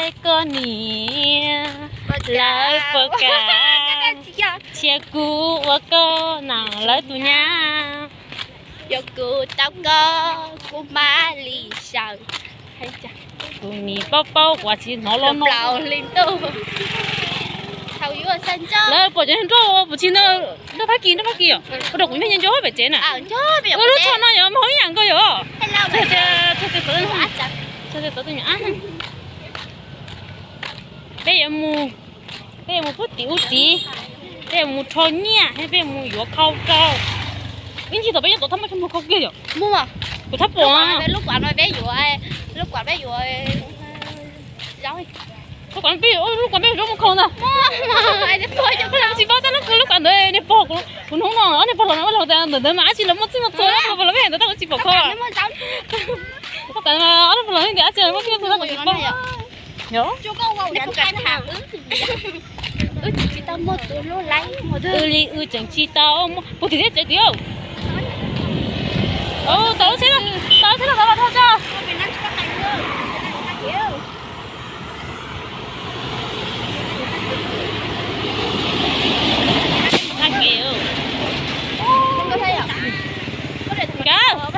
Koj niam lawv puas kam, cia kuv ua koj nam lawv tus nyab. Yog kuv tau koj, kuv mam li sawv. Kuv nim paub paub kuv tsis hnov los no. Lawv pom cov niag nroj puas tsis nroj Fab Kis, nroj Fab Kis yom, ua rau kuv nyob nyob nco pem tsev na. Lub tsho no yog mas hauv ib yam nkaus yom. Peb yuav mus, peb yuav mus pub tim ub tid, peb yuav mus rho nyiaj thiab peb yuav mus yuav khau rau. Ib ntsis thaum peb nyob tom thaj muaj tshuaj muag khau kiag yom. Kuv thab pom lub kuav no peb yuav, lub kuav peb yuav, lub kuav peb yuav, lub kuav peb yuav zaub muag khau ntag. Tsis paub tab lub, lub kuav ntawd niag pog, kuv hnov no ob niag pog los ua los ntawm ntawd mas dab tsi los muaj txij muaj txhua, ob niag pog los peb ntawd tab kuv tsis pom kho. Ob niag pog los ntawd dab tsi los muaj txij muaj txhua tab kuv tsis paub. Wb tseem tsis tau muaj, puag tim teb tsev tiag. Tau lub tsheb, tau lub tsheb los tau los tau tso.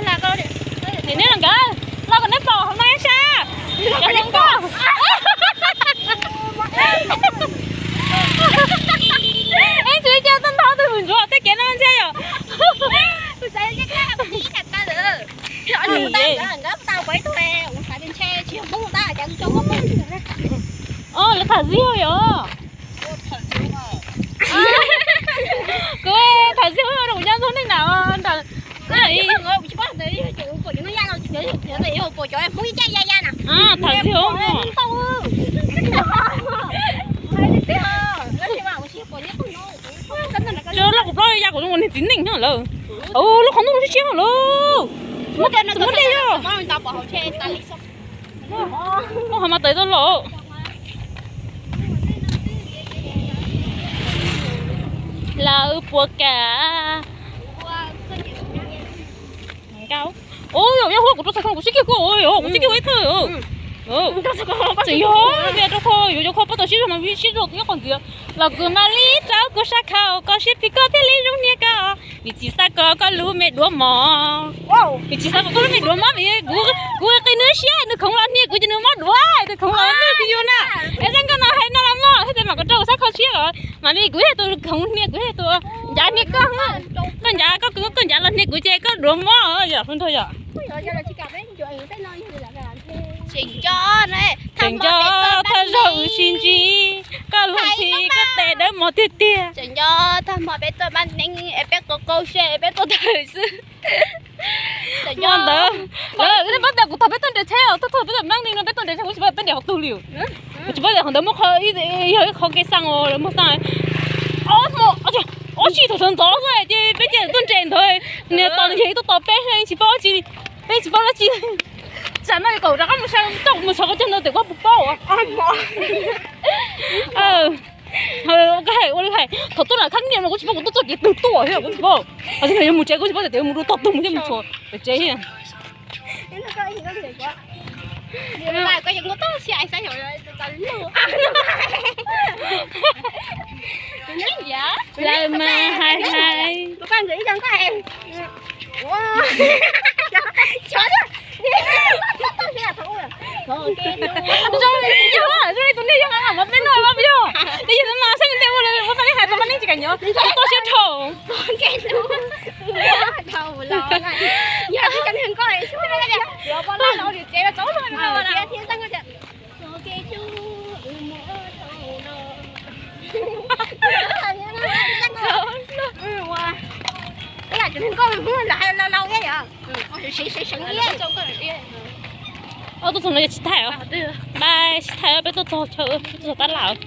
Nkawd, nim neb los nkawd, los kom neb pom hauv no sab. Cov hluas nkauj. Ib txwm cia toj ntog twg mus ntsuav tej kev no ntshe yom. Lawv tham zib yom. Kuv tham zib rau kuv nyob ntxog neej na nram. Tham zib, tham zib. Loj kuv plaub ya kuv ua niag txiv neej lawm. Lub qhov ntuj siab siab lawm. Muab dej yog. Muab hav mas tawm tau los. Lawv puas kam. Ua yog hu kuv rau txhais ko kuv sib kiag kuv, kuv sib kiag ua ib thawj. Tseem yog, rau qhov yuav cov kho pob tau sib zog mas siab zog kuv nyob qhov ntxiv los kuv mam li rau kuv sab khau koj siab phem koj thiaj li zoo hnia koj. Vim tsis xav kom koj lub me duav mos, vim tsis xav kom koj lub me duav mob vim kuv, kuv qi nws siab nws khoov los hnia kuv ces nws mob duav, nws khoov los hnia kuv yus na. Es xab nkauj no hais no los mog thiab tes mam kom rau kuv sab khau siab os. Mam li kuv yog tus khoov hnia, kuv yog tus ncav hnia koj, koj ncav koj, koj ncav los hnia kuv ces koj duav mob yom, hu nrog yom. Tseem nco, tseem nco, thawj zaug wb sib ntsib, koj luag ntxhi koj tes dawb mos tiag tiag. Tseem nco tag hmo peb tuaj mab neeb es peb qau qau se es peb tuaj tawm xwb. Ua ntawd, lawv nej paub tias kuv thaum peb tuaj nres tsheb os, tuaj thaum peb tuaj mab neeb no peb tuaj nres tsheb kuv tsis paub tias peb nres qhov twg li. Kuv tsis paub tias qhov ntawd muaj qhov, yog ib qho kev xaa uas lawv muaj xaa. Ob hmo, ob tsis thaum sawv ntxov xwb ces peb cia tuaj nres ntawd, niag tos nws yog ib tuaj tos peb, tsis paub tsi, peb tsis paub dab tsi. Tsam no kaum rov qab mus sa coj kuv mus sov qhov chaw ntawd tes kuv puas paub. Koj hais ua li hais thaum tuaj lam khab niam no kuv tsis paub kuv tuaj txoj kev twg tuaj thiab kuv tsis paub. Hos tsis yog mus tsev kuv tsis paub tias yuav mus dua tog tug mus thiab mus txog pem tsev thiab. Lawv mas hais hais. Zoo li yog, zoo li tus neeg yog mas peb noj mas yog, nej yog mas saib tej ua li ua paj neeb hais tau paj neeb tsis kam nyob, toj siab dhau. Ob tug txog no yog tsis thaij os. Bye, tsis thaij os, peb tuaj txog chaw, peb tuaj txog tab laj os.